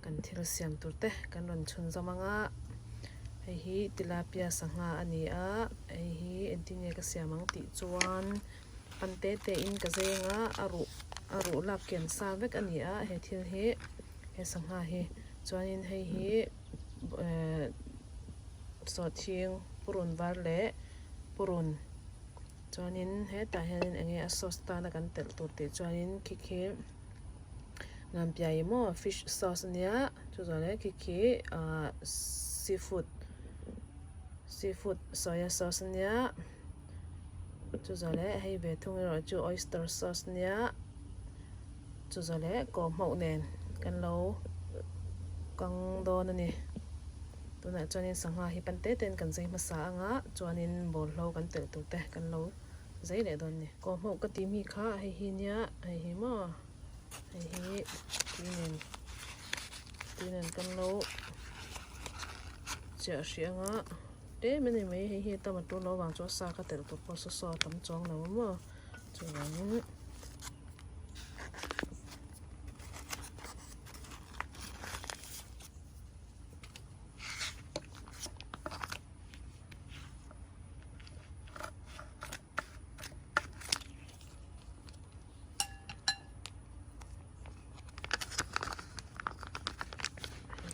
Kan thil siam tur te kan rawn chhunzawm ang a, hei hi tilapia sangha a ni a, hei hi engtin nge ka siam ang tih chuan pan te te in ka zeng a, a ruh a ruh lak kian sa vek a ni a he thil hi he sangha hi chuanin hei hi ehh sawhthing purun var leh purun chuanin hetah hianin eng nge a sauce tana kan telh tur tih chuanin khi khi. Ngampiai maw fish sauce ania chu zawh leh khi khi ahh seafood seafood soya sauce ania chu zawh leh hei ve thung erawh chu oyster sauce ania chu zawh leh kaw hmauh nen kan lo kang dawn a ni tunah chuanin sangha hi pan te ten kan zai hmasa anga chuanin bawlhlo kan telh tur te kan lo. Zei leh dawn ni. Kaw hmuh ka ti mi kha hei hi nia hei hi maw hei hi tui nen tui nen kan lo chiah hrih anga tlem a ni mai hei hi tam a tul lo vang chuan sa ka telh tur pawh saw saw a tam chuang lo a maw chuvangin.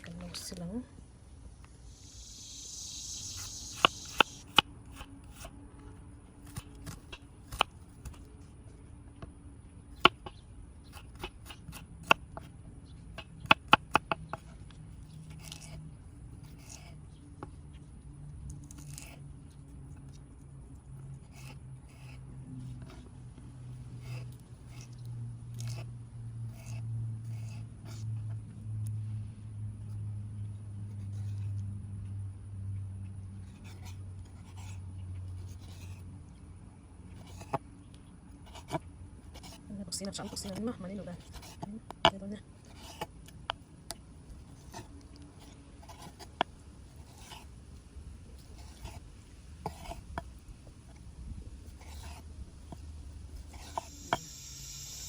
Kan lo sil ang.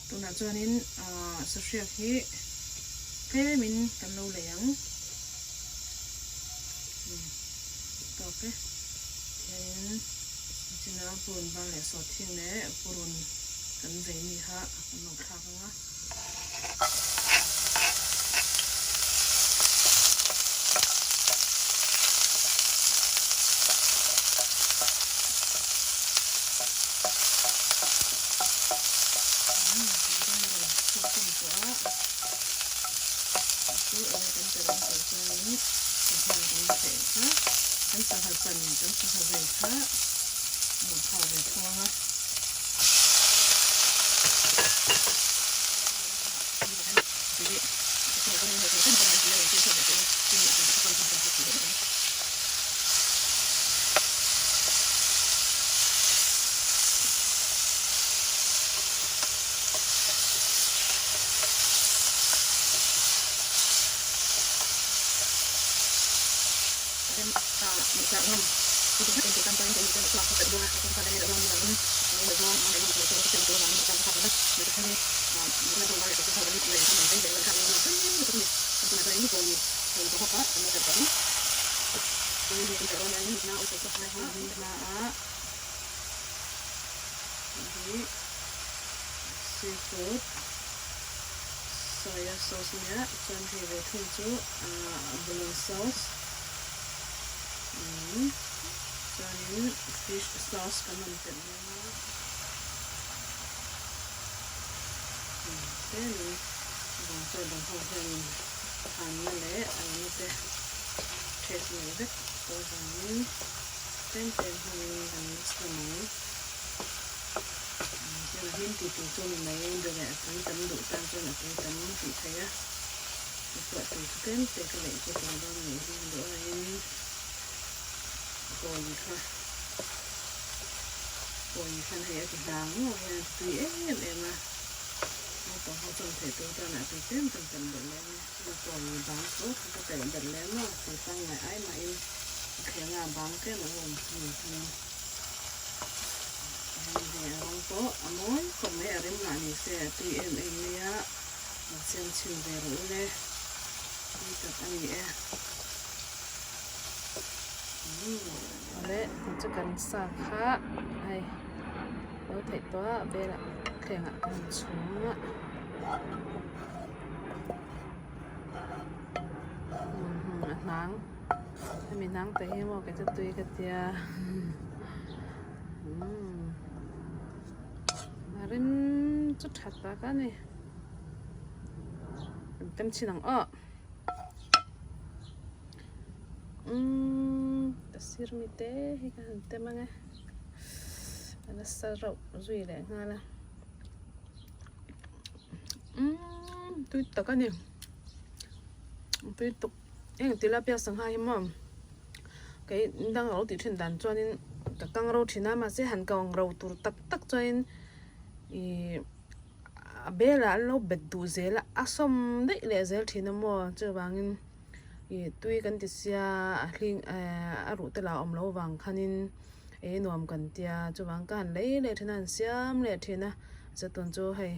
Tunah chuanin ahh sahriak hi tlemin kan lo lei ang tawk e tihianin china purun var leh sawhthing leh purun kan zei mi kha kan lo thlak ang a. Seafood soya sauce nia chuan hei ve thung chu abalone sauce chuanin fish sauce kan rawn telh dawn a tlemin vang chuan dang ho hianin hanna leh alna te taste nei vek tawh avangin tlem tlem hmangin kan mix hlawm ang chuan a hlim tih tur chu a ni mai ber e a tui tam duh tan chuan a tui tam tih theih a chhuah tur chu tlem te ka neih chu tel dawn a nih hi duh aiin kawi kha kawi khan hei a ti hlang ngawh hian a ti tui em em a naupang ho chuan theih tur tan ah tui tlem kan tam belh leh ang a kawi bang chu ka telh belh leh maw tui pangngai ai mahin a thleng a bang tlem a lo awm thung ang khan hei a rawng pawh a mawi khawp mai a rem lah ni se a tui em em mai a. An siam chhin ve rawh ule. Tui tak a ni e. Awle chu kan sa kha hei lo theih tawh a velah thlengah kan chhung a. A hnang hemi hnang te hi maw kei chu tui ka tia a rim chu tha tak a ni. Kan tem chhin ang aw. Umm ka sir mi te hi ka han tem ang e. A nasa rauh zui leh nghal a. Umm tui tak a ni. Tui tuk eng tilapia sangha hi maw kei dang alo tih thin dan chuanin ka kang ro thin a mahse han kang ro tur tak tak chuanin ihh. A belah an lo bet duh zel a, a sawm daih leh zel thin a maw chuvangin ih tui kan ti sia a hling eh a ruh te lah a awm loh vang khanin ei nuam kan tia chuvang ka han lei leh thin a han siam leh thin a chatun chu hei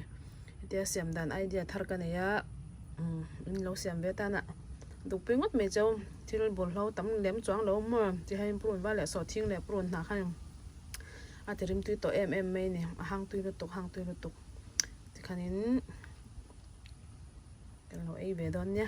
hetia siam dan idea thar ka nei a umm in lo siam ve tan a dukpui ngawt mai cheu thil bawlhlo tam lem chuang lo maw tihian purun var leh sawhthing leh purun hnah khan. A ti rimtui tawh em em mai a ni a hang tui lutuk hang tui lutuk tikhanin kan lo ei ve dawn nia.